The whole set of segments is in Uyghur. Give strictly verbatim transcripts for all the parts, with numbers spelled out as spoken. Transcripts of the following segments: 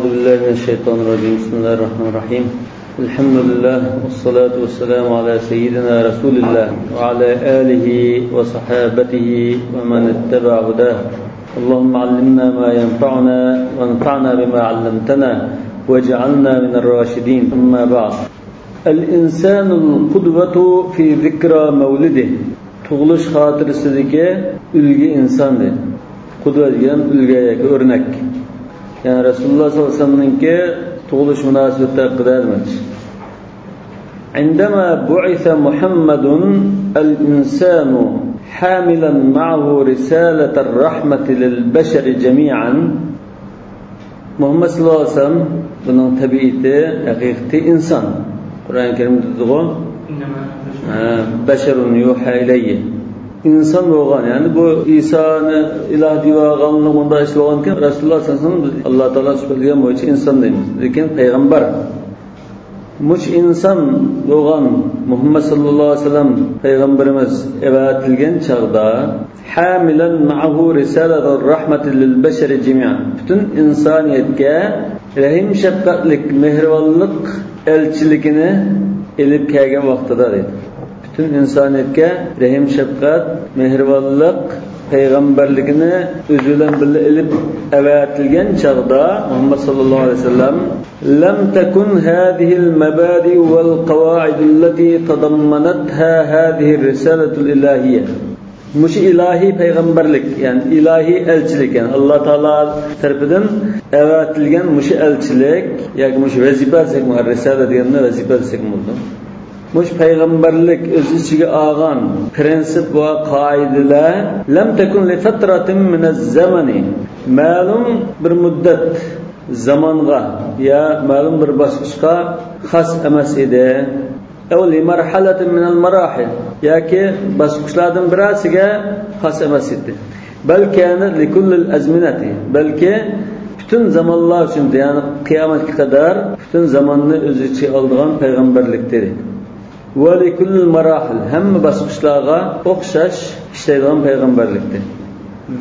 أعوذ بالله من الشيطان الرجيم. بسم الله الرحمن الرحيم. الحمد لله والصلاة والسلام على سيدنا رسول الله وعلى آله وصحابته ومن اتبع هداه. اللهم علمنا ما ينفعنا وانفعنا بما علمتنا واجعلنا من الراشدين. أما بعد. الإنسان القدوة في ذكرى مولده. تۇغۇلۇش خاتىرىسىدىكى ئۈلگە ئىنسان دەيدۇ. قۇدۋە دېگەن ئۈلگە ياكى ئۆرنەك. يەنى رەسۇلۇللاھ سەللەللاھۇ ئەلەيھى ۋەسەللەمنىڭكى تۇغۇلۇش مۇناسىۋىتى ھەققىدە دېمەكچى. عندما بعث محمد الإنسان حاملا معه رسالة الرحمة للبشر جميعا. مۇھەممەد سەللەللاھۇ ئەلەيھى ۋەسەللەم، بۇنىڭ تەبىئىتى، ھەقىقىتى ئىنسان. قۇرئان كەرىمدە دېدىغۇ، ھە، بەشەرۇن يۇھا ئىلەييە. ئىنسان بولغان، يەنى بۇ ئىسانى ئىلاھ دېيىۋالغانلىق مۇنداق ئىش بولغانكەن، رەسۇلۇللاھ سەللەللاھۇ ئەلەيھى ۋەسەللەم ئاللاھ تائالا سۈپەتلىگەن بويىچە ئىنسان دەيمىز. لېكىن پەيغەمبەر. مۇشۇ ئىنسان بولغان مۇھەممەد سەللەللاھۇ ئەلەيھى ۋەسەللەم پەيغەمبىرىمىز ئەۋەتىلگەن چاغدا، حاملا معه رسالة الرحمة للبشر جميعا. پۈتۈن ئىنسانىيەتكە رەھىم شەپقەتلىك، مېھرىبانلىق ئەلچىلىكىنى ئېلىپ كەلگەن ۋاقتىدا دەيدۇ. پۈتۈن ئىنسانىيەتكە رەھىم شەپقەت، مېھرىبانلىق، پەيغەمبەرلىكىنى ئۆزى بىلەن بىللە ئېلىپ ئەۋەتىلگەن چاغدا، مۇھەممەد سەللەللاھۇ ئەلەيھى ۋەسەللەم، لم تكن هذه المبادئ والقواعد التي تضمنتها هذه الرسالة الإلهية. مۇشۇ ئىلاھىي پەيغەمبەرلىك، يەنى ئىلاھىي ئەلچىلىك، يەنى ئاللا تائالا تەرىپىدىن ئەۋەتىلگەن مۇشۇ ئەلچىلىك ياكى مۇشۇ ۋەزىپە دېسەكمۇ، رىسالە دېگەننى ۋەزىپە دېسەكمۇ بولىدۇ. مۇشۇ پەيغەمبەرلىك ئۆز ئىچىگە ئالغان پرىنسىپ ۋە قائىدىلەر لەم تەكۇن لىفەتراتىن مىنەز زەمەنى، مەلۇم بىر مۇددەت زامانغا يا مەلۇم بىر باسقۇچقا خاس ئەمەس ئىدى. ئەۋ لىمەرھەلەتىن مىنەل مەراھىل، ياكى باسقۇچلاردىن بىرەرسىگە خاس ئەمەس ئىدى. بەل كانەت لىكۇللىل ئەزمىنەتى، بەلكى پۈتۈن زامانلار ئۈچۈن، يەنى قىيامەتكە قەدەر پۈتۈن زاماننى ئۆز ئىچىگە ئالىدىغان پەيغەمبەرلىكتىر. ۋە لىكۇللىل مەراھىل، ھەممە باسقۇچلارغا ئوخشاش ئىشلەيدىغان پەيغەمبەرلىكتىر.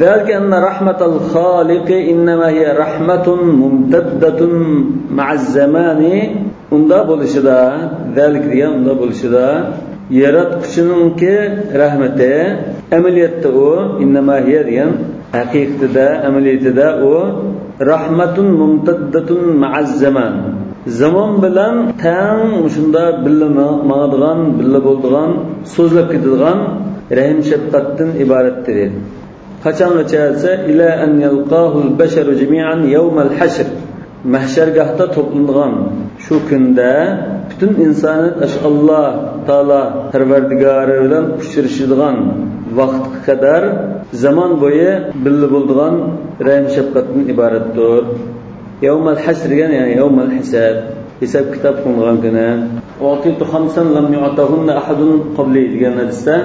ذلك أن رحمة الخالق إنما هي رحمة ممتدة مع الزمان. ئۇنداق بولۇشىدا، ذلك دېگەن ئۇنداق بولۇشىدا، ياراتقۇچىنىڭكى رەھمىتى، ئەمەلىيەتتە ئۇ، إنما هي دېگەن ھەقىقىتىدە، ئەمەلىيىتىدە ئۇ رەھمەتۇن مۇمتەددەتۇن مەئەز زامان. زامان بىلەن تەڭ مۇشۇنداق بىللە ماڭىدىغان، بىللە بولىدىغان، سوزۇلۇپ كېتىدىغان رەھىم شەپقەتتىن ئىبارەتتۇر. قاچانغىچە دېسە، إلى أن يلقاه البشر جميعا يوم الحشر. مەھشەرگاھتا توپلىنىدىغان شۇ كۈندە پۈتۈن ئىنسانىيەت ئاشۇ ئاللا تائالا پەرۋەردىگارى بىلەن ئۇچرىشىدىغان ۋاقىتقا قەدەر زامان بويى بىللە بولىدىغان رەھىم شەپقەتتىن ئىبارەتتۇر. يوم الحشر دېگەن، يەنى يوم الحساب، ھېساب كىتاب قىلىنغان كۈنى. أعطيت خمسا لم يعطهن أحد قبلي دېگەن ھەدىستە،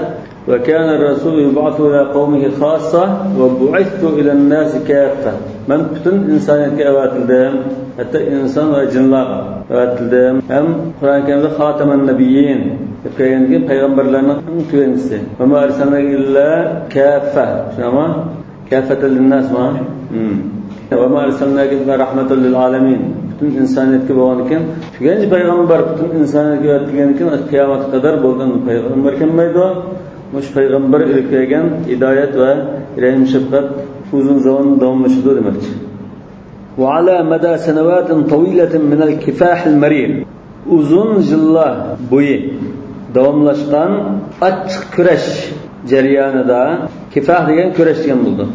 وكان الرسول يبعث إلى قومه خاصة وبعثت إلى الناس كافة. مەن پۈتۈن ئىنسانىيەتكە ئەۋەتىلدىم، ھەتتا ئىنسان ۋە جىنلارغا ئەۋەتىلدىم. ھەم قۇرئان كەرىمدە خاتم النبيين دەپ كەلگەندىكىن، پەيغەمبەرلەرنىڭ ئەڭ تۆۋەنچىسى. وما أرسلناك إلا كافة. شۇنداقمۇ؟ كافة للناس ما؟ ھىم. وما أرسلناك إلا رحمة للعالمين. پۈتۈن ئىنسانىيەتكە بولغاندىكىن، تۆۋەنچى پەيغەمبەر پۈتۈن ئىنسانىيەتكە ئەۋەتىلگەندىكىن، قىيامەتكە قەدەر بولدى، پەيغەمبەر كەلمەيدۇ. مۇشۇ پەيغەمبەر ئېلىپ كەلگەن ھىدايەت ۋە رەھىم شەپقەت ئۇزۇن زامان داۋاملىشىدۇ دېمەكچى. وعلى مدى سنوات طويلة من الكفاح المرير. ئۇزۇن يىللار بويى داۋاملاشقان ئاچچىق كۈرەش جەريانىدا، كىفاھ دېگەن كۈرەش دېگەن بولىدۇ.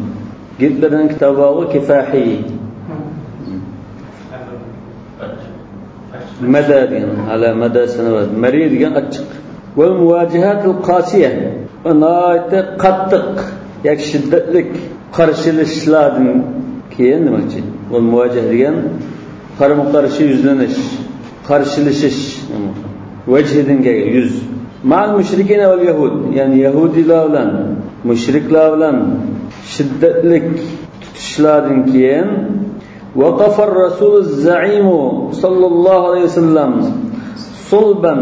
گىتلېرنىڭ كىتابى بارغۇ، كىفاھى. مەدە دېگەن، على مدى سنوات. مەرى دېگەن ئاچچىق. والمواجهات القاسية. ناھايىتى قاتتىق ياكى شىددەتلىك قارشىلىشىشلاردىن كېيىن دېمەكچى. والمواجهة دېگەن قارىمۇ قارشى يۈزلىنىش، قارشىلىشىش. ۋەجھىدىن كەلگەن يۈز. مع المشركين واليهود، يەنى يەھۇدىيلار بىلەن، مۇشرىكلار بىلەن شىددەتلىك تۇتۇشۇشلاردىن كېيىن، وقف الرسول الزعيم صلى الله عليه وسلم صلبا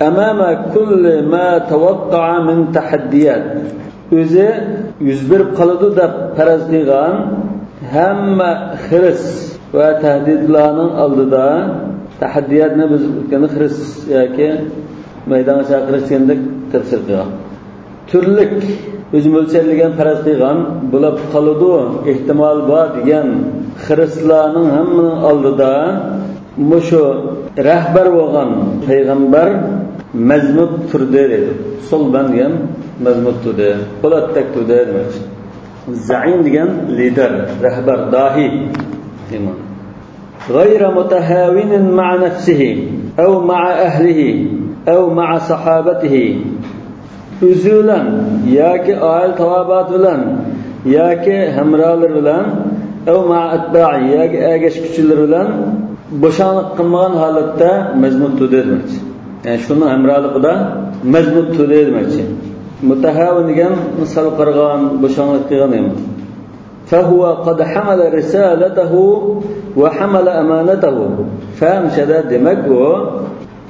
أمام كل ما توقع من تحديات. ئۆزى يۈز بېرىپ قالىدۇ دەپ پەرەز قىلغان ھەممە خىرىس، ۋە تەھدىتلارنىڭ ئالدىدا، تەھەددىياتنى بىز ئۆتكەندە خىرىس ياكى مەيدانغا چاقىرىش دېگەندەك تەپسىر قىلغان. تۈرلۈك، ئۆزى مۆلچەرلىگەن، پەرەز قىلغان، بولۇپ قالىدۇ، ئېھتىمال بار دېگەن خىرىسلارنىڭ ھەممىنىڭ ئالدىدا مۇشۇ رەھبەر بولغان پەيغەمبەر مەزمۇت تۇردى دەيدۇ. سولبەن دېگەن مەزمۇت تۇردى، پولاتتەك تۇردى دېمەكچى. زەئىم دېگەن لىدېر، رەھبەر، داھىي دېمەن. غير متهاون مع نفسه أو مع أهله أو مع صحابته. ئۆزى بىلەن ياكى ئائىلە تاۋابىئاتى بىلەن ياكى ھەمراھلىرى بىلەن، أو مع أتباعه، ياكى ئەگەشكۈچىلىرى بىلەن بوشاڭلىق قىلمىغان ھالەتتە مەزمۇت تۇردى دېمەكچى. يەنى شۇنىڭ ھەمراھلىقىدا مەزمۇت تۇردى دېمەكچى. مۇتەھاۋىن دېگەن سەل قارىغان، بوشاڭلىق قىلغان دېگەن. فهو قد حمل رسالته وحمل أمانته فأنشد، دېمەك، ئۇ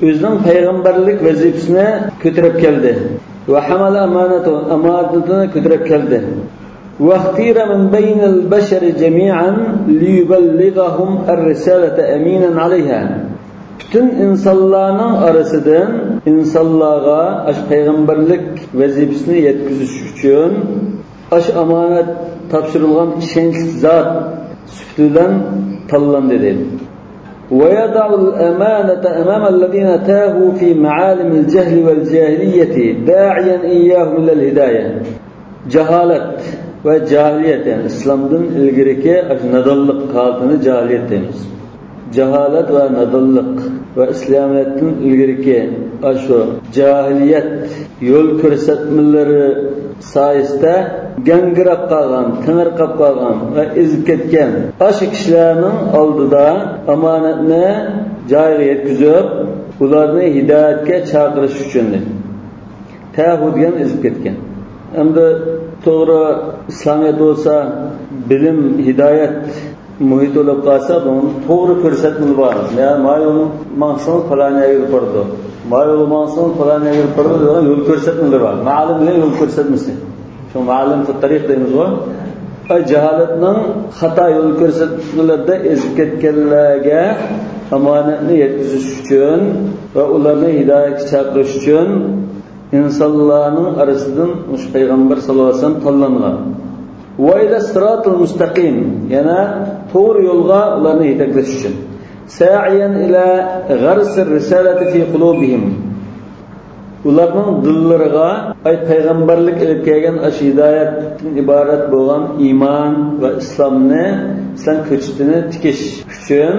ئۆزىنىڭ پەيغەمبەرلىك ۋەزىپىسىنى كۆتۈرۈپ كەلدى. وحمل أمانته، ئامانىتىنى كۆتۈرۈپ كەلدى. واختير من بين البشر جميعا ليبلغهم الرسالة أمينا عليها. پۈتۈن ئىنسانلارنىڭ ئارىسىدىن ئىنسانلارغا ئاشۇ پەيغەمبەرلىك ۋەزىپىسىنى يەتكۈزۈش ئۈچۈن ئاشۇ ئامانەت تاپشۇرۇلغان ئىشەنچلىك زات سۈپىتى بىلەن تاللاندى دەيدۇ. ويضع الأمانة أمام الذين تاهوا في معالم الجهل والجاهلية داعيا إياهم إلى الهداية. جاھالەت ۋە جاھىلىيەت، يەنى ئىسلامدىن ئىلگىرىكى ئاشۇ نادانلىق ھالىتىنى جاھىلىيەت دەيمىز. جاھالەت ۋە نادانلىق ۋە ئىسلامىيەتتىن ئىلگىرىكى ئاشۇ جاھىلىيەت يول كۆرسەتمىلىرى سايىسىدە گاڭگىراپ قالغان، تېڭىرقاپ قالغان ۋە ئېزىپ كەتكەن ئاشۇ كىشىلەرنىڭ ئالدىدا ئامانەتنى جايىغا يەتكۈزۈپ، ئۇلارنى ھىدايەتكە چاقىرىش ئۈچۈن. تەھۇ دېگەن ئېزىپ كەتكەن. ئەمدى توغرا ئىسلامىيەت بولسا، بىلىم، ھىدايەت مۇھىتى بولۇپ قالسا، بۇنىڭ توغرا كۆرسەتمىلىرى بار. يا ما يولنى ماڭسىڭىز پالان يەرگە ئېلىپ بارىدۇ. ما يولنى ماڭسىڭىز پالان يەرگە ئېلىپ بارىدۇ دېگەن يول كۆرسەتمىلىرى بار. مەلۇم دېگەن يول كۆرسەتمىسى. شۇ مەلۇم تەرىق دەيمىزغۇ. ئاي، جاھالەتنىڭ خاتا يول كۆرسەتمىلىرىدە ئېزىپ كەتكەنلەرگە ئامانەتنى يەتكۈزۈش ئۈچۈن ۋە ئۇلارنى ھىدايەتكە چاقىرىش ئۈچۈن ئىنسانلارنىڭ ئارىسىدىن مۇشۇ پەيغەمبەر ساللاللاھۇ ئەلەيھى ۋەسەللەم تاللانغان. وإلى الصراط المستقيم، يەنە توغرا يولغا ئۇلارنى يېتەكلەش ئۈچۈن. ساعيا إلى غرس الرسالة في قلوبهم. ئۇلارنىڭ دىللىرىغا ئاي پەيغەمبەرلىك ئېلىپ كەلگەن ئاشۇ ھىدايەتتىن ئىبارەت بولغان ئىمان ۋە ئىسلامنى، ئىسلام كۆچىتىنى تىكىش ئۈچۈن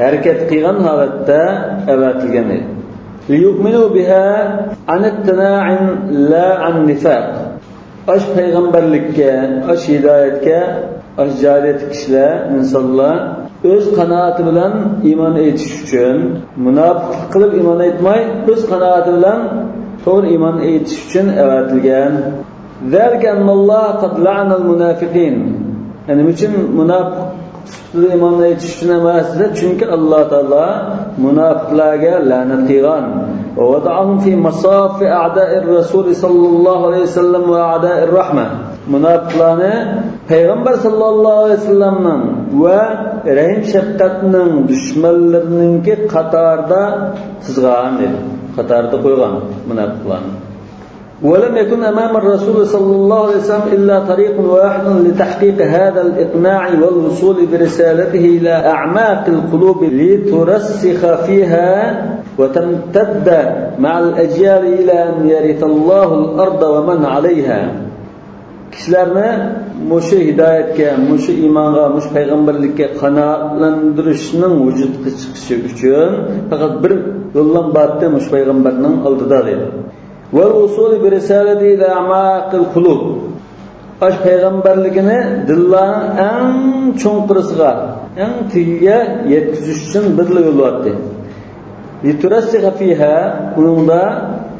ھەرىكەت قىلغان ھالەتتە ئەۋەتىلگەن ئىدى. ليؤمنوا بها عن اقتناع لا عن نفاق. ئاشۇ پەيغەمبەرلىككە، ئاشۇ ھىدايەتكە، ئاشۇ جاھىلىيەتتىكى كىشىلەر، ئىنسانلار ئۆز قانائىتى بىلەن ئىمان ئېيتىش ئۈچۈن، مۇناپىقلىق قىلىپ ئىمان ئېيتماي، ئۆز قانائىتى بىلەن توغرا ئىمان ئېيتىش ئۈچۈن ئەۋەتىلگەن. ذلك أن الله قد لعن المنافقين. يەنى نېمە ئۈچۈن مۇناپىق سۈپىتىدە ئىمان ئېيتىش ئۈچۈن ئەمەس دېسە، چۈنكى ئاللا تائالا مۇناپىقلارغا لەنەت قىلغان. ووضعهم في مصاف أعداء الرسول صلى الله عليه وسلم وأعداء الرحمة. مۇناپىقلارنى پەيغەمبەر ساللاللاھۇ ئەلەيھى ۋەسەللەمنىڭ ۋە رەھىم شەپقەتنىڭ دۈشمەنلىرىنىڭكى قاتارىدا تىزغان دېدى. قاتارىدا قويغان مۇناپىقلارنى. ولم يكن أمام الرسول صلى الله عليه وسلم إلا طريق واحد لتحقيق هذا الإقناع والوصول برسالته إلى أعماق القلوب لترسخ فيها وتمتد مع الأجيال إلى أن يرث الله الأرض ومن عليها. كىشىلەرنى مۇشۇ ھىدايەتكە، مۇشۇ ئىمانغا، مۇشۇ پەيغەمبەرلىككە قانائەتلەندۈرۈشنىڭ ۋۇجۇدقا چىقىشى ئۈچۈن پەقەت بىر يوللام بارتتى، مۇشۇ پەيغەمبەرنىڭ ئالدىدا دەيدۇ. والوصول برسالته إلى أعماق القلوب. ئاشۇ پەيغەمبەرلىكىنى دىللارنىڭ ئەڭ چوڭقۇرىسىغا، ئەڭ تېگىگە يەتكۈزۈش ئۈچۈن بىرلا يول بارتتى. لترسخ فيها، ئۇنىڭدا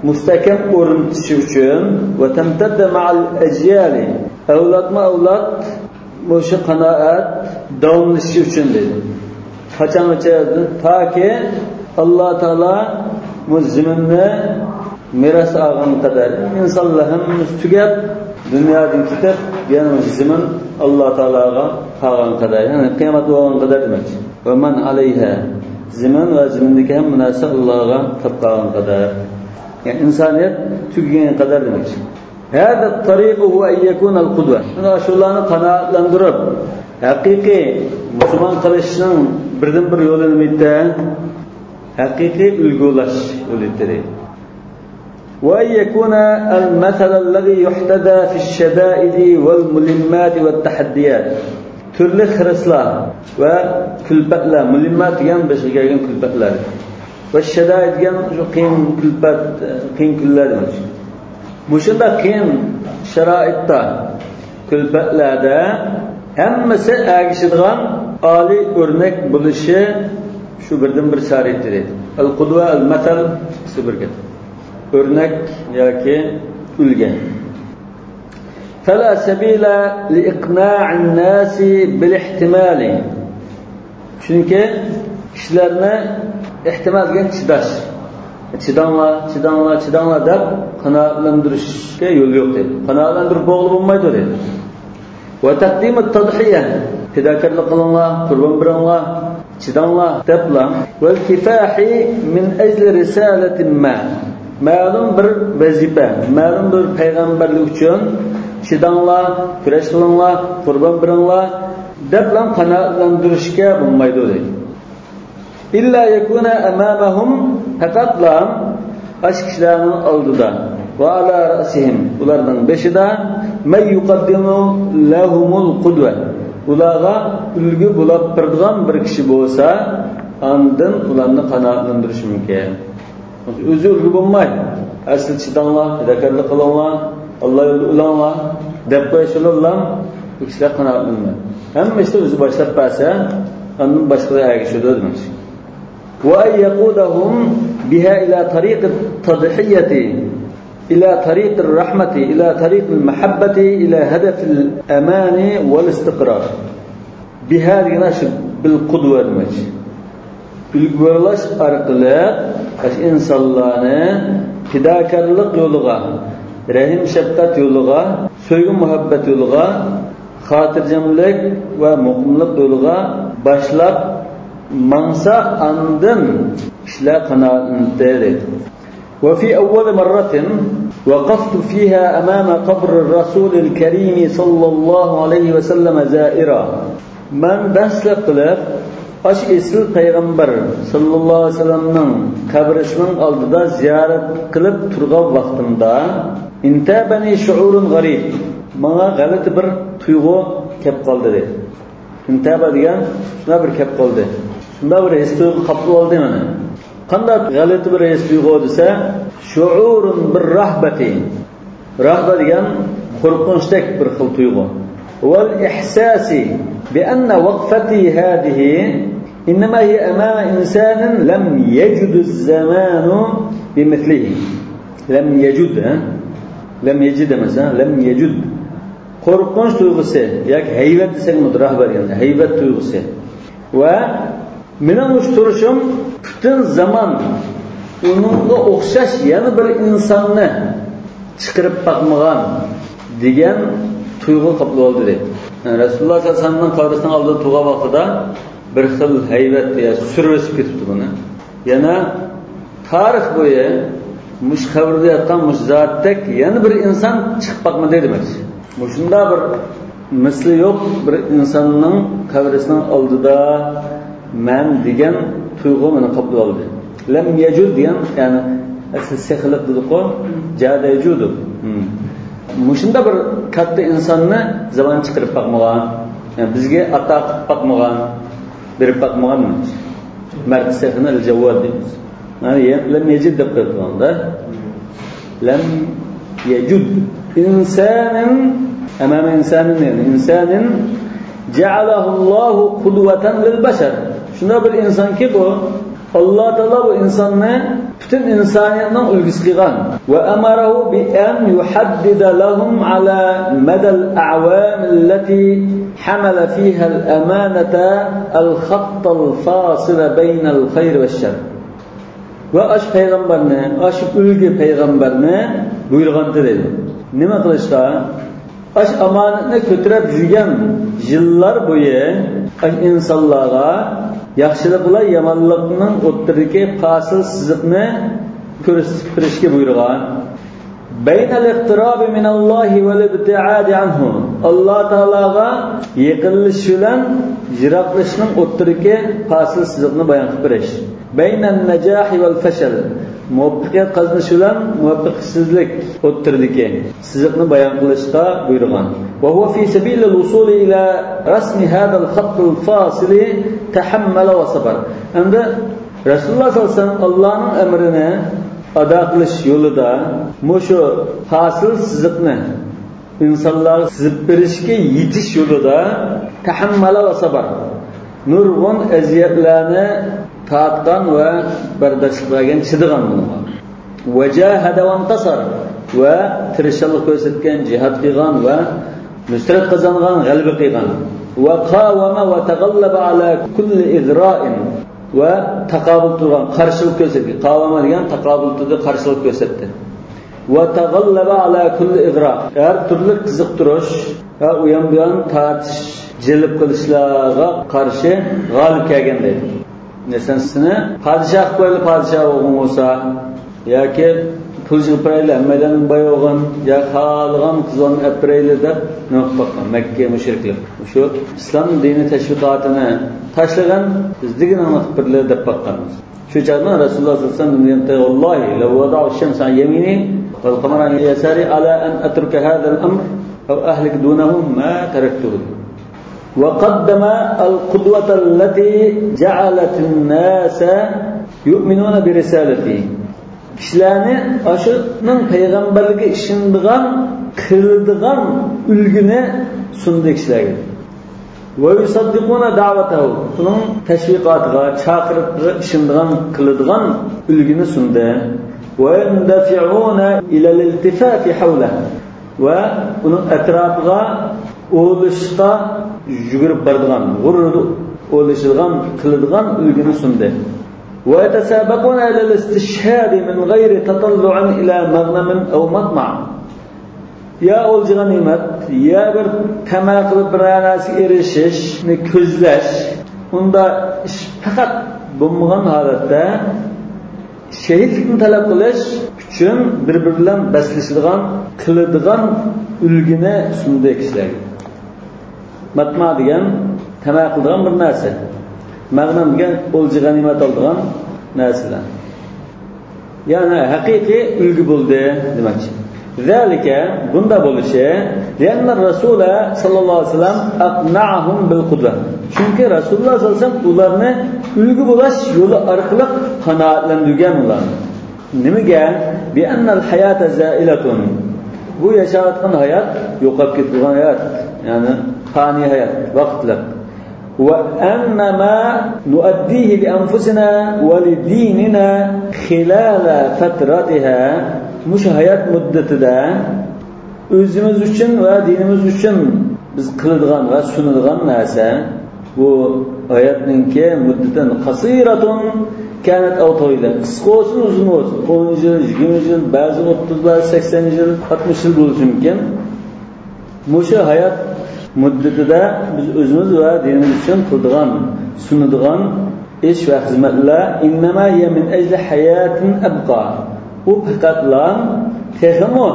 مۇستەھكەم ئورنىتىش ئۈچۈن، وتمتد مع الأجيال، ئەۋلادمۇ ئەۋلاد مۇشۇ قانائەت داۋاملىشىشى ئۈچۈن دېدى. قاچانغىچە؟ تاكى ئاللا تائالا بۇ زېمىننى مىراس ئالغان قەدەر، ئىنسانلار ھەممىسى تۈگەپ، دۇنيادىن كېتىپ، يەنە زېمىن ئاللا تائالاغا قالغان قەدەر، يەنى قىيامەت بولغان قەدەر دېمەكچى. ۋە مەن ئەلەيھا، زېمىن ۋە زېمىندىكى ھەممە نەرسە ئاللاغا تاپقان قەدەر. يەنى ئىنسانىيەت تۈگىگەن قەدەر دېمەكچى. ھازا تەرىقۇھۇ ئەن يەكۇنەل قۇدۋە. مانا شۇلارنى قانائەتلەندۈرۈپ، ھەقىقىي مۇسۇلمان قىلىشنىڭ بىردىنبىر يولى نېمە؟ ھەقىقىي ئۈلگە بولۇش يولى. ۋە ئەن يەكۇنەل مەسەلەللەزى يۇھتەزا فىششەدائىدى ۋەل مۇلھىمماتى ۋەت تەھەددىيات. تۈرلۈك خىرىسلار ۋە كۈلپەتلەر، مۇلھىممات دېگەن بېشىغا كەلگەن كۈلپەتلەر. ۋە شەدائىد دېگەن شۇ قىيىن كۈلپەت، قىيىن كۈنلەر دېمەكچى. مۇشۇنداق قىيىن شارائىتتا، كۈلپەتلەردە ھەممىسى ئەگىشىدىغان ئالىي ئۆرنەك بولۇشى شۇ بىردىنبىر شارائىت ئىدى. ئەل قۇدۋە، ئەل مەسەل، ئىككىسى بىر گەپ. ئۆرنەك ياكى ئۈلگە. فلا سبيل لإقناع الناس بالاحتمال. چۈنكى كىشىلەرنى ئېھتىمال دېگەن چىداش. چىداڭلار، چىداڭلار، چىداڭلار دەپ قانائەتلەندۈرۈشكە يول يوق دەيدۇ. قانائەتلەندۈرۈپ بولغىلى بولمايدۇ دەيدۇ. ۋە تەقدىمۇت تەضھىيە، پىداكارلىق قىلىڭلار، قۇربان بېرىڭلار، چىداڭلار دەپلا. ۋەل كىفاھى مىن ئەجلى رىسالەتىن ما، مەلۇم بىر ۋەزىپە، مەلۇم بىر پەيغەمبەرلىك ئۈچۈن چىداڭلار، كۈرەش قىلىڭلار، قۇربان بېرىڭلار دەپلا قانائەتلەندۈرۈشكە بولمايدۇ دەيدۇ. ئىللا يەكۇنە ئەمامەھۇم، پەقەتلا ئاشۇ كىشىلەرنىڭ ئالدىدا، ۋە ئالا رەئسىھىم، ئۇلارنىڭ بېشىدا، مەن يۇقەددىمۇ لەھۇمۇل قۇدۋە، ئۇلارغا ئۈلگە بولاپ بېرىدىغان بىر كىشى بولسا، ئاندىن ئۇلارنى قانائەتلەندۈرۈش مۇمكىن. ئۆزى ئۈلگە بولماي، ئەسلى چىداڭلار، پىداكارلىق قىلىڭلار، ئاللا يولىدا ئۆلۈڭلار دەپ قويسىلا، بۇ كىشىلەر قانائەتلەنمەيدۇ. ھەممە ئىشتا ئۆزى باشلاپ بەرسە، ئاندىن باشقىلار ئەگىشىدۇ دېمەكچى. وأن يقودهم بها إلى طريق التضحية، إلى طريق الرحمة، إلى طريق المحبة، إلى هدف الأمان والاستقرار. بها دېگەن شۇ بىل قۇدۋە دېمەكچى. ئۈلگە بولۇش ئارقىلىق ئاشۇ ئىنسانلارنى پىداكارلىق يولىغا، رەھىم شەپقەت يولىغا، سۆيگۈ مۇھەببەت يولىغا، خاتىرجەملىك ۋە مۇقىملىق يولىغا باشلاپ ماڭسا، ئاندىن كىشىلەر قانائەتلىنىدۇ دەيدۇ. وفي أول مرة وقفت فيها أمام قبر الرسول الكريم صلى الله عليه وسلم زائرا. مەن دەسلەپ قىلىپ ئاشۇ ئېسىل پەيغەمبەر ساللاللاھۇ ئەلەيھى ۋەسەللەمنىڭ قەبرىسىنىڭ ئالدىدا زىيارەت قىلىپ تۇرغان ۋاقتىمدا، انتابني شعور غريب، ماڭا غەلىتە بىر تۇيغۇ كەپ قالدى دەيدۇ. ئىنتابە دېگەن شۇنداق بىر كەپ قالدى. شۇنداق بىر ھېس تۇيغۇ قاپلىۋالدى مېنى. قانداق غەلىتە بىر ھېس تۇيغۇ دېسە، شعور بالرهبة. راھبە دېگەن قورقۇنچتەك بىر خىل تۇيغۇ. والإحساس بأن وقفتي هذه إنما هي أمام إنسان لم يجد الزمان بمثله. لم يجد، ھە؟ لم يجد ئەمەس، ھە؟ لم يجد. قورقۇنچ تۇيغۇسى ياكى ھەيۋەت دېسەكمۇ، راھبە دېگەن ھەيۋەت تۇيغۇسى. ۋە مېنىڭ مۇشۇ تۇرۇشۇم پۈتۈن زامان ئۇنىڭغا ئوخشاش يەنە بىر ئىنساننى چىقىرىپ باقمىغان دېگەن تۇيغۇ قاپلىۋالدى دەيدۇ. يەنى رەسۇلۇللاھ سەللەللاھۇ ئەلەيھى ۋەسەللەمنىڭ قەبرىسىنىڭ ئالدىدا تۇرغان ۋاقتىدا بىر خىل ھەيۋەت يا سۈر بېسىپ كېتىپتۇ بۇنى. يەنە تارىخ بويى مۇشۇ قەبرىدە ياتقان مۇشۇ زاتتەك يەنە بىر ئىنسان چىقىپ باقمىدى دېمەكچى. مۇشۇنداق بىر مىسلى يوق بىر ئىنساننىڭ قەبرىسىنىڭ ئالدىدا مەن دېگەن تۇيغۇ مېنى قاپلىۋالدى. لەم يەجۇد دېگەن، يەنى ئەسلى سېخىلىق دېدۇقۇ، جادە يەجۇدۇ. مۇشۇنداق بىر كاتتا ئىنساننى زامان چىقىرىپ باقمىغان، يەنى بىزگە ئاتا قىلىپ باقمىغان، بېرىپ باقمىغان. مەرد سېخىنى ئەل جەۋۋاد دەيمىز. ھە، يە-، لەم يەجىد دەپ قويۇپتۇ ئاندا. لەم يەجۇد. ئىنسانىن، ئەمامە ئىنسانىن، يەنى ئىنسانىن جەئەلەھۇللاھۇ قۇدۋەتەن لىل بەشەر. شۇنداق بىر ئىنسانكى بۇ، ئاللا تائالا بۇ ئىنساننى پۈتۈن ئىنسانىيەتنىڭ ئۈلگىسى قىلغان. وأمره بأن يحدد لهم على مدى الأعوام التي حمل فيها الأمانة الخط الفاصل بين الخير والشر. ۋە ئاشۇ پەيغەمبەرنى، ئاشۇ ئۈلگە پەيغەمبەرنى بۇيرۇغانتى دەيدۇ. نېمە قىلىشقا؟ ئاشۇ ئامانەتنى كۆتۈرۈپ يۈرگەن يىللار بويى ئاشۇ ئىنسانلارغا ياخشىلىق بىلەن يامانلىقنىڭ ئوتتۇرىدىكى پاسىل سىزىقنى كۆرسىتىپ بېرىشكە بۇيرۇغان. بين الاقتراب من الله والابتعاد عنه. ئاللا تائالاغا يېقىنلىشىش بىلەن يىراقلىشىشنىڭ ئوتتۇرىدىكى پاسىل سىزىقنى بايان قىلىپ بېرىش. بين النجاح والفشل. مۇۋەپپەقىيەت قازىنىش بىلەن مۇۋەپپەقىيەتسىزلىك ئوتتۇرىدىكى سىزىقنى بايان قىلىشقا بۇيرۇغان. وهو في سبيل الوصول إلى رسم هذا الخط الفاصل تحمل وصبر. ئەمدى رەسۇلۇللاھ سەللەللاھۇ ئەلەيھى ۋەسەللەم ئاللانىڭ ئەمرىنى ئادا قىلىش يولىدا مۇشۇ پاسىل سىزىقنى ئىنسانلارغا سىزىپ بېرىشكە يېتىش يولىدا تەھەممەلە ۋە سەبەر، نۇرغۇن ئەزىيەتلەرنى تارتقان ۋە بەرداشلىق بەرگەن، چىدىغان بۇنىڭغا. ۋەجاھەدە ۋەنتەسەر، ۋە تىرىشچانلىق كۆرسەتكەن، جىھاد قىلغان ۋە نۇسرەت قازانغان، غەلىبە قىلغان. ۋە قاۋەمە ۋە تەغەللەبە ئەلا كۇللى ئىغرائىن، ۋە تاقابىل تۇرغان، قارشىلىق كۆرسەتكەن. قاۋەمە دېگەن تاقابىل تۇردى، قارشىلىق كۆرسەتتى. ۋە تەغەللەبە ئەلا كۇللى ئىغرا. ھەر تۈرلۈك قىزىقتۇرۇش ۋە ئۇيان-بۇيان تارتىش، جەلپ قىلىشلارغا قارشى غالىب كەلگەن دەيدۇ. مەسىلەن، سېنى پادىشاھ قىلىپ قويايلى، پادىشاھ بولغۇڭ بولسا، ياكى پۇل يىغىپ بېرەيلى، ھەممەيلەندىن باي بولغىن، يا خالىغان قىزلارنى ئەپ بېرەيلى دەپ نېمە قىلىپ باققان مەككە مۇشرىكلىرى. شۇ ئىسلام دىنى تەشۋىقاتىنى تاشلىغىن، بىز دېگىنىڭنى قىلىپ بېرىلى دەپ باققان. شۇ چاغدا رەسۇلۇللاھ سەللەللاھۇ ئەلەيھى ۋەسەللەم نېمە دېدى؟ والله لو وضعت الشمس عن يميني والقمر عن يساري على أن أترك هذا الأمر أو أهلك دونه ما تركته. وقدم القدوة التي جعلت الناس يؤمنون برسالته. كىشىلەرنى ئاشۇنىڭ پەيغەمبەرلىكىگە ئىشىنىدىغان، قىلىدىغان ئۈلگىنى سۇندى كىشىلەرگە. ويصدقون دعوته، ئۇنىڭ تەشۋىقاتىغا، چاقىرىقىغا ئىشىنىدىغان، قىلىدىغان ئۈلگىنى سۇندى. ويندفعون إلى الالتفاف حوله، ۋە ئۇنىڭ ئەتراپىغا ئولىشىشقا يۈگۈرۈپ بارىدىغان، غۇررىدا ئولىشىدىغان، قىلىدىغان ئۈلگىنى سۇندى. ويتسابقون إلى الاستشهاد من غير تطلع إلى مغنم أو مطمع. يا ئولجا غەنىيمەت، يا بىر تەمە قىلىپ بىر نەرسىگە ئېرىشىشنى كۆزلەش، ئۇنداق ئىش پەقەت بولمىغان ھالەتتە، شېھىتلىكنى تەلەپ قىلىش ئۈچۈن بىر-بىرى بىلەن بەسلىشىدىغان، قىلىدىغان ئۈلگىنى سۇندى كىشىلەرگە. مەتما دېگەن تەمە قىلىدىغان بىر نەرسە. مەغنەم دېگەن ئولجا غەنىيمەت ئالىدىغان نەرسىلەر. يەنى ھەقىقىي ئۈلگە بولدى دېمەكچى. ذلك، بۇنداق بولۇشى، لأن الرسول صلى الله عليه وسلم أقنعهم بالقدوة. چۈنكى رەسۇلۇللاھ سەللەللاھۇ ئەلەيھى ۋەسەللەم ئۇلارنى ئۈلگە بولاش يولى ئارقىلىق قانائەتلەندۈرگەن ئۇلارنى. نېمىگە؟ بأن الحياة زائلة. بۇ ياشاۋاتقان ھايات يوقاپ كېتىدىغان ھايات، يەنى پانىي ھايات، ۋاقىتلىق. وأن ما نؤديه لأنفسنا ولديننا خلال فترتها، مۇشۇ ھايات مۇددىتىدە ئۆزىمىز ئۈچۈن ۋە دىنىمىز ئۈچۈن بىز قىلىدىغان ۋە سۇنىدىغان نەرسە، بۇ ھاياتنىڭكى مۇددىتى قەسىرەتۇن كانەت ئەۋ تەۋىلە، قىسقا بولسۇن، ئۇزۇن بولسۇن، ئون يىل، يىگىرمە يىل، بەزى ئوتتۇزلار، سەكسەن يىل، ئاتمىش يىل بولۇشى مۇمكىن. مۇشۇ ھايات مۇددىتىدە بىز ئۆزىمىز ۋە دىنىمىز ئۈچۈن قىلىدىغان، سۇنىدىغان ئىش ۋە خىزمەتلەر، إنما هي من أجل حياة أبقى، ئۇ پەقەتلا تېخىمۇ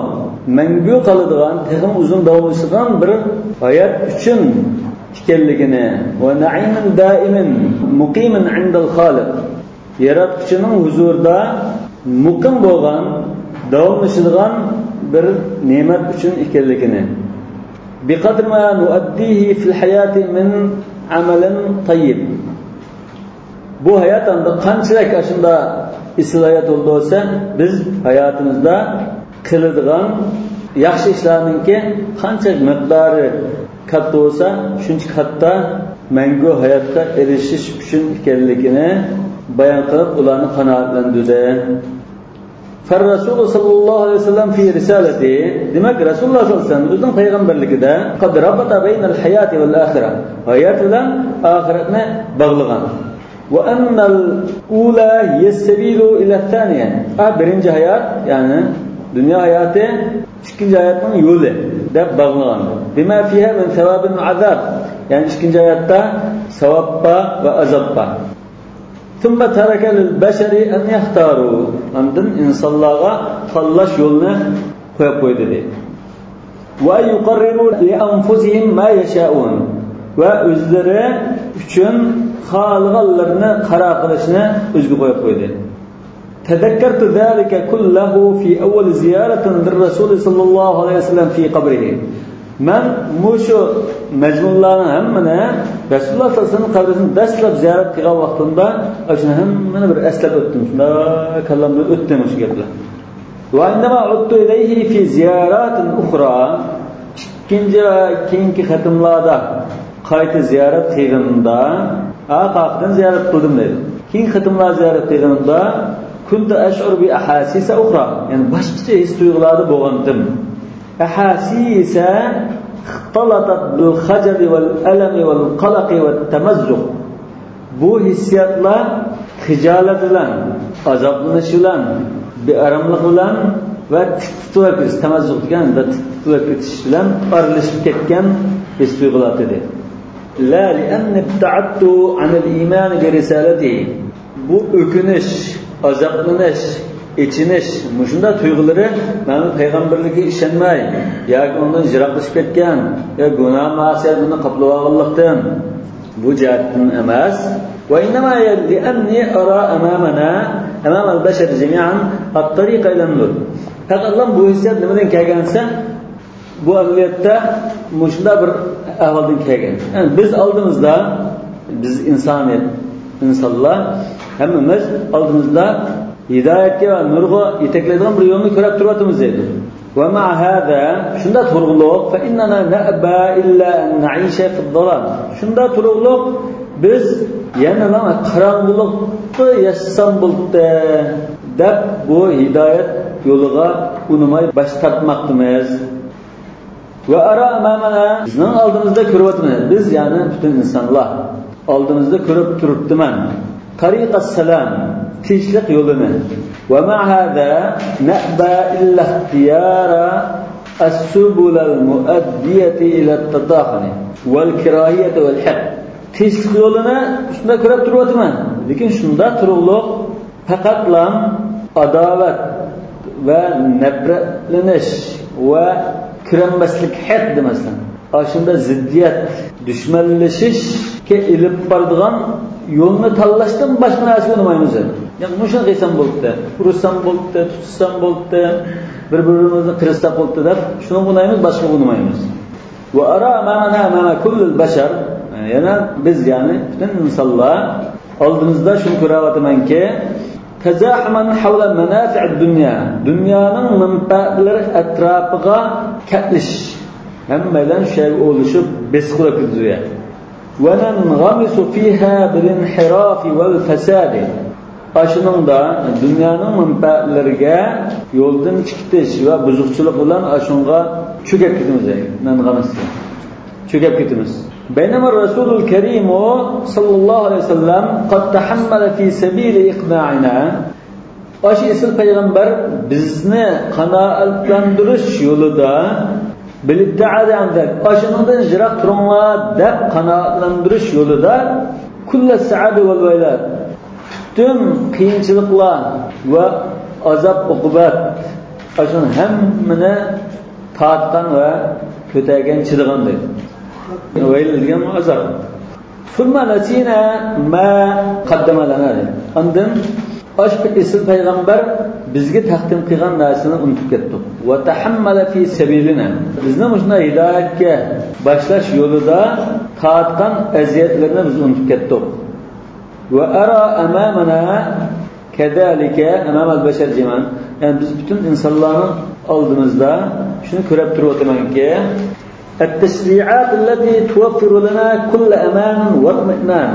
مەڭگۈ قالىدىغان، تېخىمۇ ئۇزۇن داۋاملىشىدىغان بىر ھايات ئۈچۈن ئىكەنلىكىنى، ونعيم دائم مقيم عند الخالق، ياراتقۇچىنىڭ ھۇزۇرىدا مۇقىم بولغان، داۋاملىشىدىغان بىر نېمەت ئۈچۈن ئىكەنلىكىنى، بقدر ما نؤديه في الحياة من عمل طيب. بۇ ھايات ئەمدى قانچىلىك ئاشۇنداق ئېسىل ھايات بولدى بولسا، بىز ھاياتىمىزدا قىلىدىغان ياخشى ئىشلارنىڭكى قانچە مىقدارى كاتتا بولسا، شۇنچە كاتتا مەڭگۈ ھاياتقا ئېرىشىش ئۈچۈن ئىكەنلىكىنى بايان قىلىپ، ئۇلارنى قانائەتلەندۈردى. فالرسول صلى الله عليه وسلم في رسالته، دېمەك، رەسۇلۇللاھ سەللەللاھۇ ئەلەيھى ۋەسەللەم ئۆزىنىڭ پەيغەمبەرلىكىدە قد ربط بين الحياة والآخرة، ھايات بىلەن ئاخىرەتنى باغلىغان. وأن الأولى هي السبيل إلى الثانية. ئا، بىرىنچى ھايات، يەنى دۇنيا ھاياتى، ئىككىنچى ھاياتنىڭ يولى. دەپ باغلىغان. بما فيها من ثواب وعذاب، يەنى ئىككىنچى ئايەتتە ساۋاب بار ۋە ئازاب بار. ثم ترك للبشر أن يختاروا، ئاندىن ئىنسانلارغا تاللاش يولىنى قويۇپ قويدى، دەيدۇ. وأن يقرروا لأنفسهم ما يشاءون، ۋە ئۆزلىرى ئۈچۈن خالىغانلىرىنى قارار قىلىشنى ئۆزىگە قويۇپ قويدى. تذكرت ذلك كله في أول زيارة للرسول صلى الله عليه وسلم في قبره. مەن مۇشۇ مەزمۇنلارنىڭ ھەممىنى رەسۇلۇللاھ سەللەللاھۇ ئەلەيھى ۋەسەللەم قەبرىسىنى دەسلەپ زىيارەت قىلغان ۋاقتىمدا ئاشۇنى ھەممىنى بىر ئەسلەپ ئۆتتۈم. شۇنداق كاللامدىن ئۆتتى مۇشۇ گەپلەر. وعندما عدت إليه في زيارات أخرى، ئىككىنچى ۋە كېيىنكى قېتىملاردا قايتا زىيارەت قىلغىنىمدا، ھە، قايتىدىن زىيارەت قىلدىم دەيدۇ. كېيىنكى قېتىملار زىيارەت قىلغىنىمدا، كنت أشعر بأحاسيس أخرى، يەنى باشقىچە ھېس تۇيغۇلاردا بولغانتىم. أحاسيس اختلطت بالخجل والألم والقلق والتمزق. بۇ ھېسسىياتلار خىجالەت بىلەن، ئازابلىنىش بىلەن، بىئاراملىق بىلەن ۋە تىت-تىترەپ كېتىش، تەمەززۇق دېگەن تىت-تىترەپ كېتىش بىلەن ئارىلىشىپ كەتكەن ھېس تۇيغۇلار ئىدى. لا لأني ابتعدت عن الإيمان برسالته. بۇ ئۆكۈنۈش، ئازابلىنىش، ئېچىنىش، مۇشۇنداق تۇيغۇلىرى مەن پەيغەمبەرلىكىگە ئىشەنمەي ياكى ئۇنىڭدىن يىراقلىشىپ كەتكەن يا گۇناھ مەسىيەتلىرىنى قاپلىۋالغانلىقتىن، بۇ جەھەتتىن ئەمەس. وإنما لأني أرى أمامنا، أمام البشر جميعا الطريق إلى النور. پەقەتلا بۇ ھېسسىيات نېمىدىن كەلگەن دېسە، بۇ ئەمەلىيەتتە مۇشۇنداق بىر ئەھۋالدىن كەلگەن. يەنى بىز ئالدىمىزدا، بىز ئىنسانىيەت، ئىنسانلار، ھەممىمىز ئالدىمىزدا ھىدايەتكە ۋە نۇرغا يېتەكلەيدىغان بىر يولنى كۆرۈپ تۇرۇۋاتىمىز دەيدۇ. ومع هذا، شۇنداق تۇرۇقلۇق، فإننا نأبى إلا أن نعيش في الظلام. شۇنداق تۇرۇقلۇق، بىز يەنىلا قاراڭغۇلۇقتا ياشىسام بولدى دەپ، بۇ ھىدايەت يولىغا ئۇنىماي باش تارتماقتىمىز. وأرى أمامنا، بىزنىڭ ئالدىمىزدا كۆرۈۋاتىمىز. بىز، يەنى پۈتۈن ئىنسانلار ئالدىمىزدا كۆرۈپ تۇرۇپتىمەن. طريق السلام، تىنچلىق يولىنى. ومع هذا نأبى إلا اختيار السبل المؤدية إلى التطاحن والكراهية والحقد. تىنچلىق يولىنى شۇنداق كۆرۈپ تۇرۇۋاتىمەن. لېكىن شۇنداق تۇرۇقلۇق پەقەتلا ئاداۋەت ۋە نەپرەتلىنىش ۋە كىرەلمەسلىك، ھەق دېمەسلىك، ئاشۇنداق زىددىيەت، دۈشمەنلىشىشكە ئېلىپ بارىدىغان يولنى تاللاشتىن باشقا نەرسىگە ئۇنىمايمىز. يەنى مۇشۇنى قىلسام بولدى، ئۇرسام بولدى، تۇتسام بولدى، بىر-بىرىمىزنى قىرساق بولدى دەپ شۇنىڭغا ئۇنايمىز، باشقىغا ئۇنىمايمىز. وأرى أمامنا أمام كل البشر، يەنى بىز، يەنى پۈتۈن ئىنسانلار ئالدىمىزدا شۇنى كۆرۈۋاتىمەنكى، تزاحما حول منافع الدنيا، دۇنيانىڭ مەنپەئەتلىرى ئەتراپىغا كەپلىشىش، ھەممەيلەن شۇ يەرگە ئولىشىپ بېسىقىپ كېتىدۇ. وننغمس فيها بالانحراف والفساد. ئاشۇنىڭدا دۇنيانىڭ مەنپەئەتلىرىگە يولدىن چىقىتىش ۋە بۇزۇقچىلىق بىلەن ئاشۇنىڭغا چۆكۈپ كېتىمىز، نەنغەمىس، چۆكۈپ كېتىمىز. بينما الرسول الكريم صلى الله عليه وسلم قد تحمل في سبيل إقناعنا. ئاشۇ ئېسىل پەيغەمبەر بىزنى قانائەتلەندۈرۈش يولىدا، بالابتعاد عن ذلك، ئاشۇنىڭدىن يىراق تۇرۇڭلار دەپ قانائەتلەندۈرۈش يولىدا، كل الصعاب والويلات، پۈتۈن قىيىنچىلىقلار ۋە ئازاب-ئوقۇبەت، ئاشۇنىڭ ھەممىنى تارتقان ۋە كۆتەرگەن، چىدىغان دەيدۇ. ۋەيل دېگەن ئازاب. ثم نسينا ما قدم لنا، دەيدۇ. ئاندىن ئاشۇ ئېسىل پەيغەمبەر بىزگە تەقدىم قىلغان نەرسىنى ئۇنتۇپ كەتتۇق. وتحمل في سبيلنا، بىزنى مۇشۇنداق ھىدايەتكە باشلاش يولىدا تارتقان ئەزىيەتلىرىنى بىز ئۇنتۇپ كەتتۇق. وأرى أمامنا كذلك أمام البشر جميعا. يەنى بىز پۈتۈن ئىنسانلارنىڭ ئالدىمىزدا شۇنى كۆرۈپ تۇرۇۋاتىمەنكى، التشريعات التي توفر لنا كل أمان واطمئنان.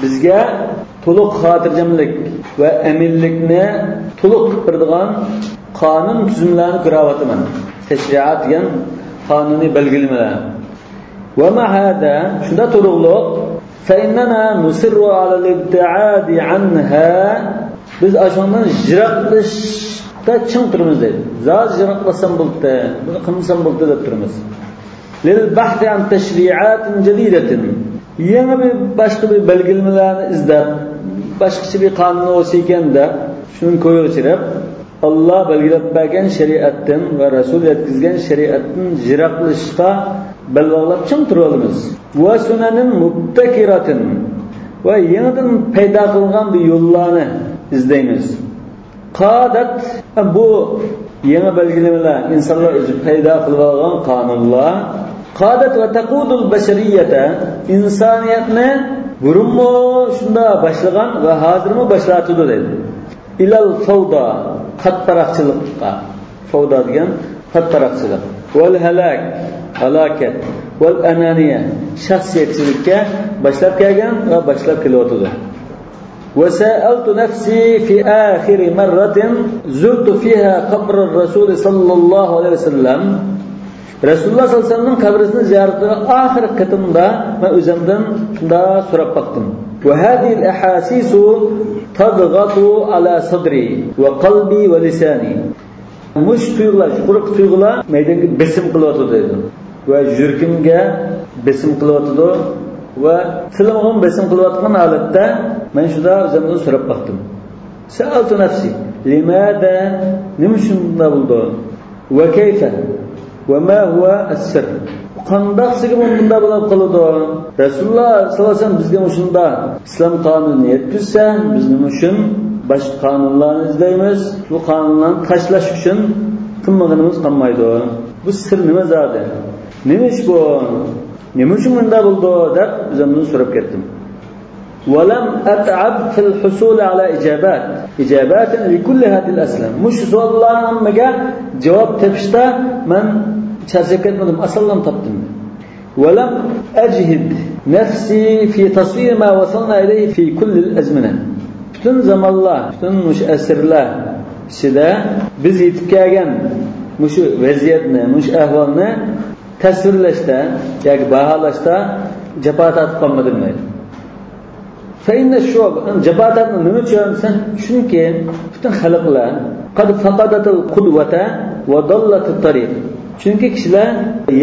بىزگە تولۇق خاتىرجەملىك ۋە ئەمىنلىكنى تولۇق قىلىپ بېرىدىغان قانۇن تۈزۈملەرنى كۆرۈۋاتىمەن. تەشرىئات دېگەن قانۇنىي بەلگىلىمىلەر. ومع هذا، شۇنداق تۇرۇقلۇق، فإننا نصر على الابتعاد عنها، بىز ئاشۇنىڭدىن يىراقلىشىش چىڭ تۇرىمىز دەيدۇ. زادى يىراقلاتسام بولدى، بۇنى قىلمىسام بولدى دەپ تۇرىمىز. للبحث عن تشريعات جديدة. يېڭى بىر، باشقا بىر بەلگىلىمىلەرنى ئىزدەپ، باشقىچە بىر قانۇن بولسا ئىكەن دەپ، شۇنى كويغا چىرىپ، ئاللا بەلگىلەپ بەرگەن شەرىئەتتىن ۋە رەسۇل يەتكۈزگەن شەرىئەتتىن يىراقلىشىشقا بەل باغلاپ چىڭ تۇرۇۋالىمىز. وسنن مبتكرة. ۋە يېڭىدىن پەيدا قىلغان بىر يوللارنى ئىزدەيمىز. قادت، بۇ يېڭى بەلگىلىمىلەر، ئىنسانلار ئۆزى پەيدا قىلىۋالغان قانۇنلار. قادت وتقود البشرية، ئىنسانىيەتنى بۇرۇنمۇ شۇنداق باشلىغان ۋە ھازىرمۇ باشلاۋاتىدۇ دەيدۇ. إلى الفوضى، پاتپاراقچىلىققا. فوضى دېگەن پاتپاراقچىلىق. والهلاك، ھالاكەت. والأنانية، شەخسىيەتچىلىككە باشلاپ كەلگەن ۋە باشلاپ كېلىۋاتىدۇ. وسألت نفسي في آخر مرة زرت فيها قبر الرسول صلى الله عليه وسلم. رەسۇلۇللاھ سەللەللاھۇ ئەلەيھى ۋەسەللەمنىڭ قەبرىسىنى زىيارەت قىلغان ئاخىرقى قېتىمدا مەن ئۆزۈمدىن شۇنداق سوراپ باقتىم. وهذه الأحاسيس تضغط على صدري وقلبي ولساني. مۇشۇ تۇيغۇلار، يۇقىرىقى تۇيغۇلار مەيدەمگە بېسىم قىلىۋاتىدۇ دەيدۇ. ۋە يۈرىكىمگە بېسىم قىلىۋاتىدۇ. ۋە تىلىمغىمۇ بېسىم قىلىۋاتقان ھالەتتە مەن شۇنداق ئۆزۈمدىن سوراپ باقتىم. سألت نفسي، لماذا؟ نېمە ئۈچۈن بۇنداق بولىدۇ؟ وكيف؟ وما هو السر؟ قانداقسىگە بۇنداق بولۇپ قالىدۇ؟ رەسۇلۇللاھ سەللەللاھۇ ئەلەيھى ۋەسەللەم بىزگە مۇشۇنداق ئىسلام قانۇنىنى يەتكۈزسە، بىز نېمە ئۈچۈن باشقا قانۇنلارنى ئىزدەيمىز؟ بۇ قانۇنلارنى تاشلاش ئۈچۈن قىلمىغىنىمىز قالمايدۇ. بۇ سىر نېمە زادى؟ نېمە ئىش بۇ؟ نېمە ئۈچۈن مۇنداق بولىدۇ؟ دەپ ئۆزۈمدىن سوراپ كەتتىم. ولم أتعب في الحصول على إجابات، إجابات لكل هذه الأسئلة. مۇشۇ سوئاللارنىڭ ھەممىگە جاۋاب تېپىشتا مەن چارچاپ كەتمىدىم، ئاسانلا تاپتىم. ولم أجهد نفسي في تصوير ما وصلنا إليه في كل الأزمنة. پۈتۈن زامانلار، پۈتۈن مۇشۇ ئەسىرلەر ئىچىدە بىز يېتىپ كەلگەن مۇشۇ ۋەزىيەتنى، مۇشۇ ئەھۋالنى تەسۋىرلەشتە ياكى باھالاشتا جاپا تارتىپ قالمىدىم دەيدۇ. فإن الشعوب، جاپا تارتمىدىم نېمە ئۈچۈن دېسە، چۈنكى پۈتۈن خەلقلەر قد فقدت القدوة وضلت الطريق. چۈنكى كىشىلەر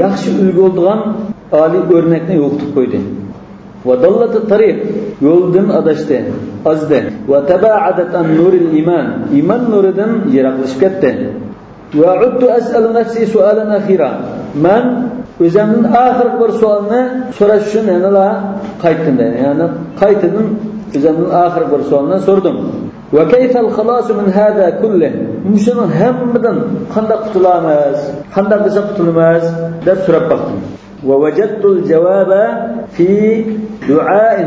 ياخشى ئۈلگە بولىدىغان ئالىي ئۆرنەكنى يوقىتىپ قويدى. وضلت الطريق، يولدىن ئاداشتى، ئازدى. وتباعدت عن نور الإيمان، ئىمان نۇرىدىن يىراقلىشىپ كەتتى. وعدت أسأل نفسي سؤالا أخيرا. مەن ئۆزۈمدىن ئاخىرقى بىر سوئالنى سوراش ئۈچۈن يەنىلا قايتتىم، يەنى قايتىدىن ئۆزۈمدىن ئاخىرقى بىر سوئالنى سورىدىم. وكيف الخلاص من هذا كله؟ مۇشۇنىڭ ھەممىدىن قانداق قۇتۇلىمىز؟ قانداق قىلساق قۇتۇلىمىز؟ دەپ سوراپ باقتىم. ووجدت الجواب في دعاء.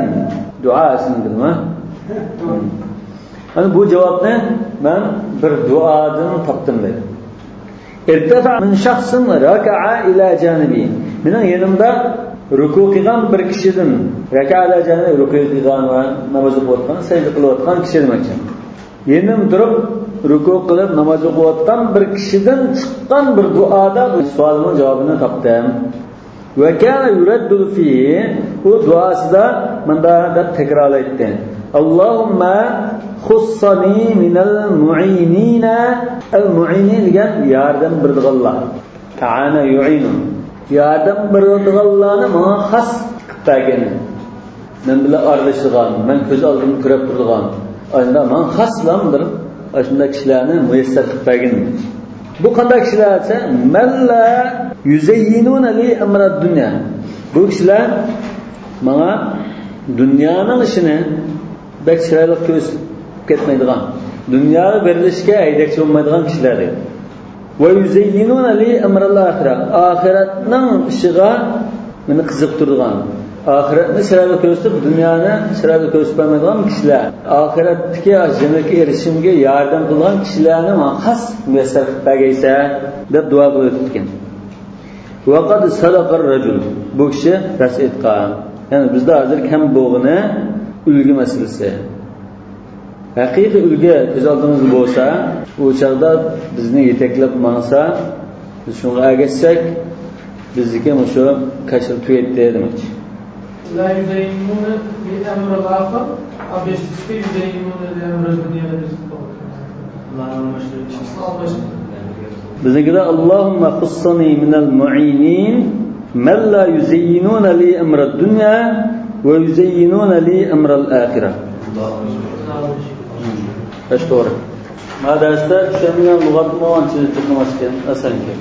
دۇئا ئېسىڭدىمۇ؟ مانا بۇ جاۋابنى مەن بىر دۇئادىن تاپتىم دەيدۇ. ارتفع من شخص ركع إلى جانبي. مېنىڭ يېنىمدا رۇكۇ قىلغان بىر كىشىدىن، ركع إلى جانبي، رۇكۇ قىلغان ۋە ناماز ئوقۇۋاتقان، سەجدە قىلىۋاتقان كىشى دېمەكچى. يېنىم تۇرۇپ، رۇكۇ قىلىپ ناماز ئوقۇۋاتقان بىر كىشىدىن چىققان بىر دۇئادا بۇ سوئالنىڭ جاۋابىنى تاپتىم. وكان يردد فيه، ئۇ دۇئاسىدا مۇنداق دەپ تەكرارلايتتى: اللهم خصني من المعينين. ئەل مۇئىنى دېگەن ياردەم بېرىدىغانلار. ئەئانە يۇئىنۇ. ياردەم بېرىدىغانلارنى ماڭا خاس قىلىپ بەرگىن. مەن بىلەن ئارىلىشىدىغان، مەن كۆز ئالدىمدا كۆرۈپ تۇرىدىغان، ئاشۇنداق ماڭا خاسلا بىر ئاشۇنداق كىشىلەرنى مۇيەسسەر قىلىپ بەرگىن. بۇ قانداق كىشىلەر دېسە، مەن لا يۇزەييىنۇنە لى ئەمرەد دۇنيا. بۇ كىشىلەر ماڭا دۇنيانىڭ ئىشىنى بەك چىرايلىق كۆرسىتىپ كەتمەيدىغان، دۇنياغا بېرىلىشكە ھەيدەكچى بولمايدىغان كىشىلەر دەيدۇ. ۋە يۇزەييىنۇنە لى ئەمرەل ئاخىرە، ئاخىرەتنىڭ ئىشىغا مېنى قىزىقتۇرىدىغان، ئاخىرەتنى چىرايلىق كۆرسىتىپ، دۇنيانى چىرايلىق كۆرسىتىپ بەرمەيدىغان كىشىلەر، ئاخىرەتتىكى جەننەتكە ئېرىشىشىمگە ياردەم قىلىدىغان كىشىلەرنى ماڭا خاس مۇيەسسەر قىلىپ بەرگەيسە، دەپ دۇئا قىلىۋېتىپتىكەن. ۋەقەد سەدەقەر رەجۇل، بۇ كىشى راست ئېيتقان. يەنى بىزدە ھازىر كەم بولغىنى ئۈلگە مەسىلىسى. ھەقىقىي ئۈلگە كۆز ئالدىمىزدا بولسا، ئۇ چاغدا بىزنى يېتەكلەپ ماڭسا، بىز شۇنىڭغا ئەگەشسەك، بىزدىكى مۇشۇ كاشىلا تۈگەيتتى دېمەكچى. لا يزينون لأمر الآخر، أو بيشتكي يزينون لأمر الدنيا. بىزنىڭكىدە: اللهم خصني من المعينين من لا يزينون لي أمر الدنيا ويزينون لي أمر الآخرة. باش توغرا. ما دەرستە چۈشەنمىگەن لۇغەتمۇ ئانچە چىقماس ئىكەن، ئاسان ئىكەن.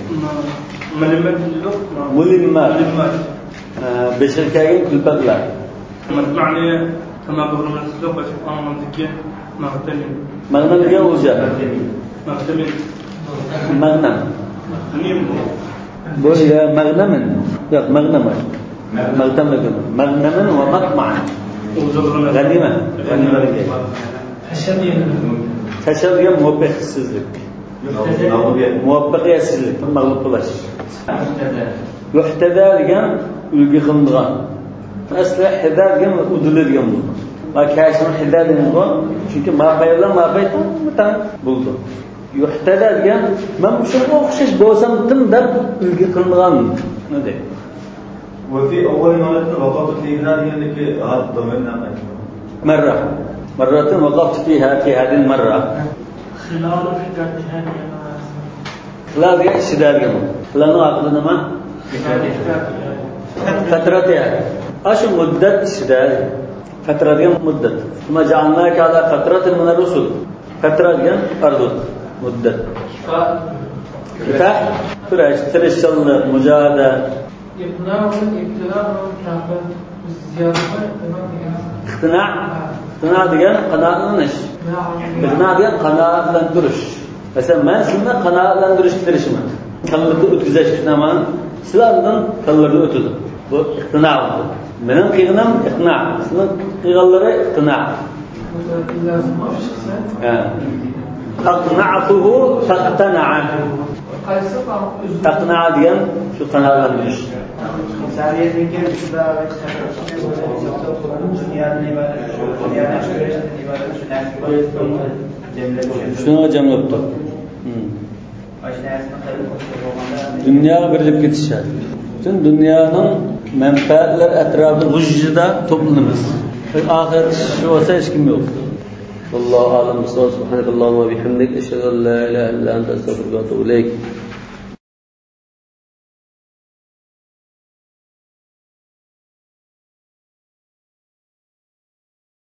مۇلىممات دېدۇق. مۇلىممات. مۇلىممات. ئە، بېشىغا كەلگەن كۈلپەتلەر. مەتمەنى تامام بولغان سىزلىق باشقا ئاڭلاندىكى مەغتەمىن. مەغنەم دېگەن ئولجا. مەغتەمىن. مەغنەم. مەغنىم. بۇ يا مەغنەمىن. ياق، مەغنەم. مەغتەم دېگەن. مەغنەمىن ۋە مەتمەن. غەنىمە. غەنىمە دېگەن. تەشەل دېگەن مۇۋەپپەقىيەتسىزلىك. مۇۋەپپەقىيەتسىزلىك، مەغلۇپ بولۇش. يۇھتەدە دېگەن ئۈلگە قىلىنىدىغان. ئەسلى ھەدە دېگەن ئۇدۇلى دېگەن بولىدۇ. ما كەشنىڭ ھەدە دېگەنغۇ، چۈنكى ما پاي بىلەن ما پاي تەڭ بولىدۇ. يۇھتەدە دېگەن، مەن شۇنىڭغا ئوخشاش بولسامتىم دەپ ئۈلگە قىلىنىدىغان. نېمە دەيدۇ؟ وفي أول مرة وقفت في ها دېگەندىكى ھا دومىننى قايتۇرۇڭ. مەررە. مەررەتىن ۋەقەفتۇ فىھا، فىھادىن مەررە. خىلال ئىشىدە دېگەن. خىلال دېگەن ئىچىدە دېگەن. خىلالنىڭ ئاخىرىدا نېمە؟ خىلال ئىشىدە. فترة. ئاشۇ مۇددەت ئىچىدە. فترة دېگەن مۇددەت. ثم جعلناك على فترة من الرسل. فترة دېگەن ئارىلىق مۇددەت. كىفاح. كۈرەش، تىرىشچانلىق، مۇجاھىدە. ئىقنا ۋە ئىبتىلا بىلەن كاپىر زىيادە ئىقتىنا دېگەن. ئىقتىنا دېگەن قانائەتلىنىش. ئىقنا دېگەن قانائەتلەندۈرۈش. مەسىلەن، مەن سىلىنى قانائەتلەندۈرۈشكە تىرىشىمەن. كاللىدىن ئۆتكۈزۈش ئىقتىنا، سىلەردىن كاللىدىن ئۆتىدۇ. بۇ ئىقتىنا بولىدۇ. مېنىڭ قىلغىنىم ئىقنا، سىلىنىڭ قىلغانلىرى ئىقتىنا. ھە. أقنعته فاقتنع. تقنع دېگەن شۇ قانائەتلەندۈرۈش. شۇنىڭغا جەم بوپتۇ. دۇنياغا بېرىلىپ كېتىش شەرت. پۈتۈن دۇنيانىڭ مەنپەئەتلىرى ئەتراپىدا غۇژژىدا توپلىنىمىز. ئاخىرەت ئىشى بولسا ھېچكىم يوق. والله أعلم بالصواب. سبحانك اللهم وبحمدك، أشهد أن لا إله إلا أنت، أستغفرك وأتوب إليك.